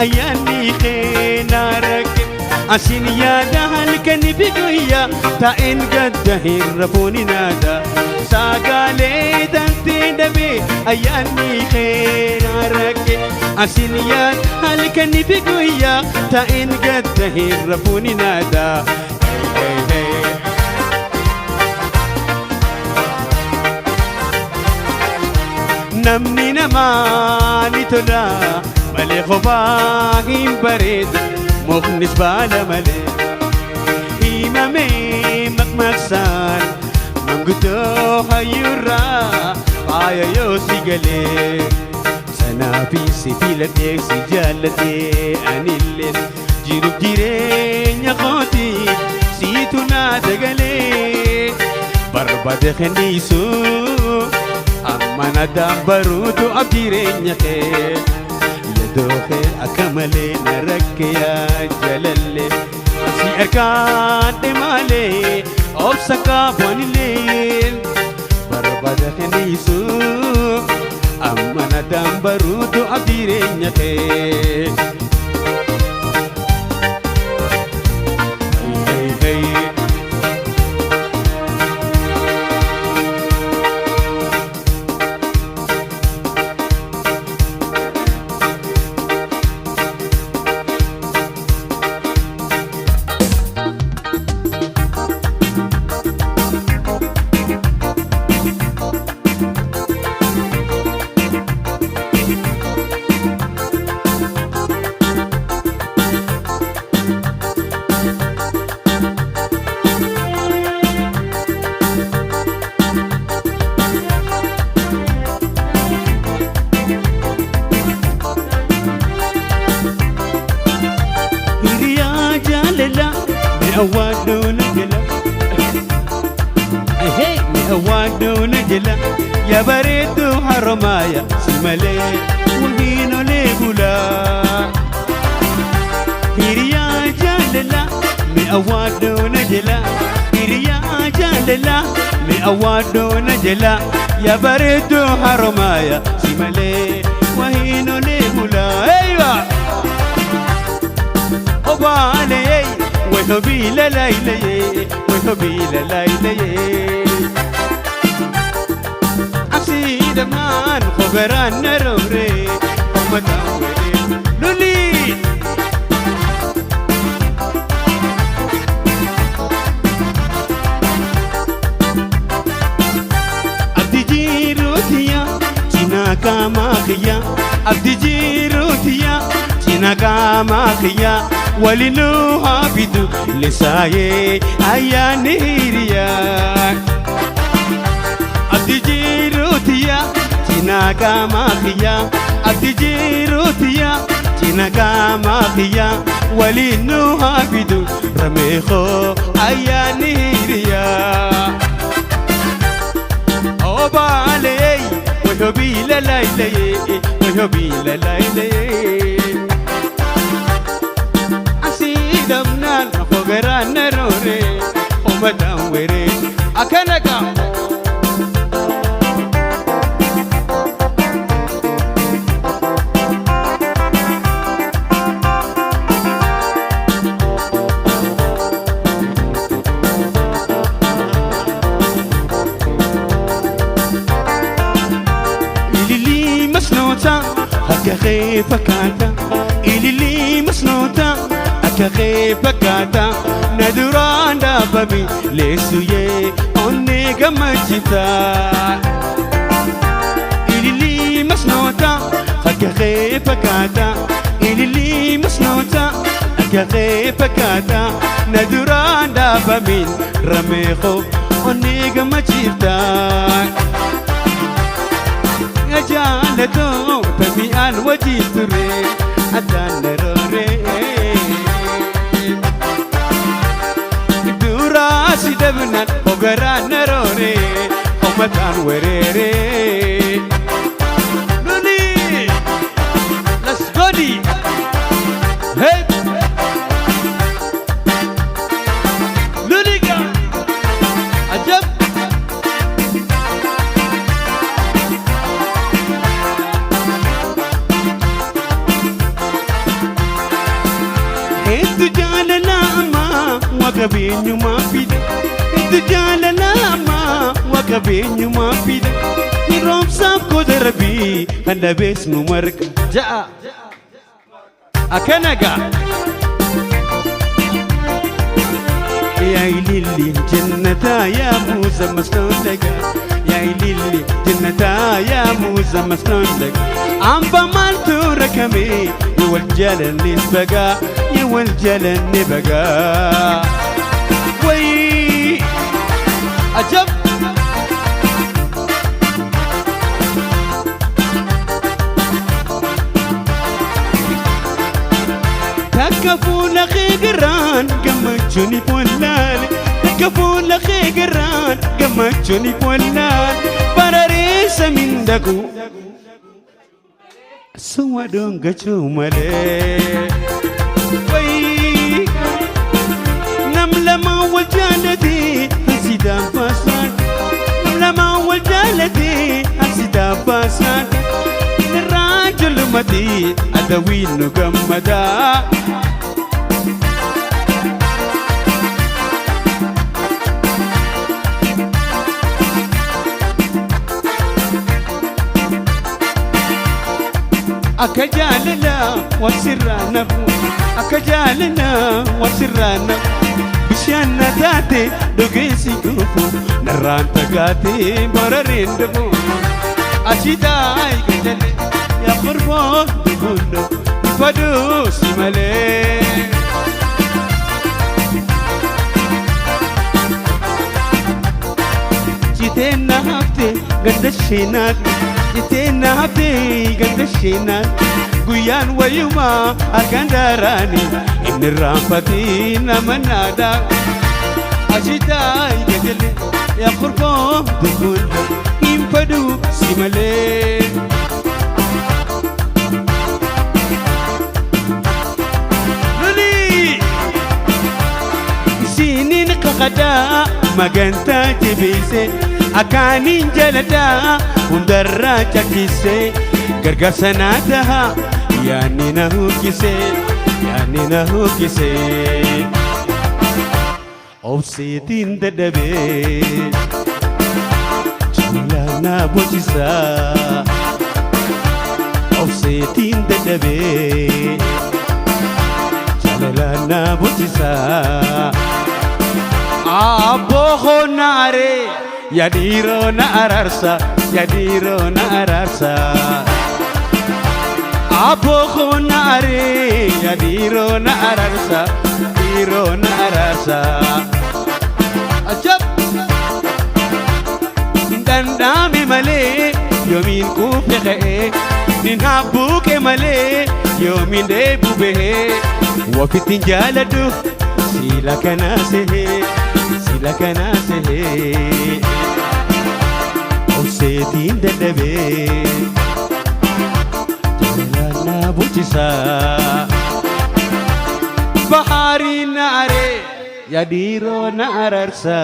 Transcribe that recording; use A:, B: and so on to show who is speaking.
A: Ayyaanni kee na rakke. Asin yaada halkanii fi guyyaa taa'een gadda hin rafuun naada. Sagalee tantee dhabee ayyaanni kee na rakke. Asin yaada halkanii fi guyyaa taa'een gadda hin rafuun naada. Hey, hey, hey. Namni namaa ni tola malee kophaa hin bareedu muknis baala malee. Himamee maqmaqsaan manguddoo hayyuurraa faaya yoo si galee. Sanaafi si filadhee si jaalladhee anillee jiruuf jireenya kooti siitu naa dagalee. Barbaade kenniisu amma nadaan baruutu abjireenya kee. Yadoo kee akka malee na rakke yaa jalalle. Si argaadhe malee obsa qabanillee. Barbaada kenniisu amma nadaan baruutu abjireenya kee. Hey, hey, hey. Hiriyaa jaalala mi'awaadhoo na jala. Hey, mi'awaadhoo na jala. Yaa bareedduu haromaaya si malee wahiin olee bulaa. Hiriyaa jaalala mi'awaadhoo na jala. Hiriyaa jaalala mi'awaadhoo na jala. Yaa bareedduu haromaaya si malee wahiin olee bulaa. Eeywa! Obaale وحبي لا لا وحبي لا لا أسيد مان خبران نروري ومتاوري لولي Abdi jiruutiya cinaa qaamaa kiyya abdi jiruutiya cinaa qaamaa kiyya walinuu haa fidu lisaayee ayyaanni hiriya. Abdi jiruutiya cinaa qaamaa kiyya abdi jiruutiya cinaa qaamaa kiyya walinuu haa fidu rameekoo ayyaanni hiriya. Obaale وحبي لا لا لا وحبي لا لا لا أسيدمنا خبران نروري ومدوري أكنكا Ilili masnoota akka kee fakkaata. Ilili masnoota akka kee fakkaata. Na duraan dhaabame leessuyee onnee gammachiifta. Ilili masnoota akka kee fakkaata. Ilili masnoota akka kee fakkaata. Na duraan dhaabame rameekoo onnee gammachiifta. Jaalatoo tabi'aan wajjin ture addaan daroore. Duraa si dabnaan hogaraan naroore hommataan wereere. Luli! Let's go di! Hey! Luli ga! Ajab! Waqabeenyumaa fida itti jaalalama waqabeenyumaa fida roobsaaf kota rabbii kan dhabees nu marga ja'a akkana gaa. Yaa ililli jannataa yaa muuza masnoon dagaa, yaa ililli jannataa yaa muuza masnoon dagaa, amba maaltu rakame yoo wal jaalannis bagaa, yoo wal jaalanne bagaa. Wayii ajab! Takka fuula kee garaan gammachuun if wallaale, takka fuula kee garaan gammachuun if wallaale, barareessa mindaku suma dhungachuu malee. Wayii nam lama wal jaalate hansidaan baasaan, nam lama wal jaalate hansidaan baasaan, irraa julumati adawiin nu gammadaa. Akka jaalala wasirraa nafu, akka jaalala wasirraa nafu, bishaan na taate dhugeessi kufu narraan tagaate barareen dhufu ashitaa gajale yaa qurboo dugundo faduu si malee. Citeen na hafte ganda sheenaatti, citeen na hafte ganda sheenaatti, guyyaan wayyumaa halkan daaraani inni raanfatii nama naadaa. Ashitaa gajale yaa qurboo dugundo hin faduu si malee. Lolii! Isiniin qaqadaa magantaa jabeesse akaaniin jaladhaa hundarraa cakkise gargaarsa naa taha yaanni na huqqise, yaanni na huqqise, obseetiin dadhabee jaalala na bochisaa, obseetiin dadhabee jaalala na bochisaa. Abboo naare yaa dhiiroo na araarsa, yaa dhiiroo na araarsa. Abboo naare yaa dhiiroo na araarsa, dhiiroo na araarsa. Ajab! Danda'ame malee yoomiin kuufe ka'ee nin habbuuqe malee yoomiin deebu bahee wafittiin jaaladhu siila kanaa sehee, sila kanaa sehee, obseetiin dadhabee jaalala na bulchisaa. Bahaarii na aree yaa dhiiroo na araarsa.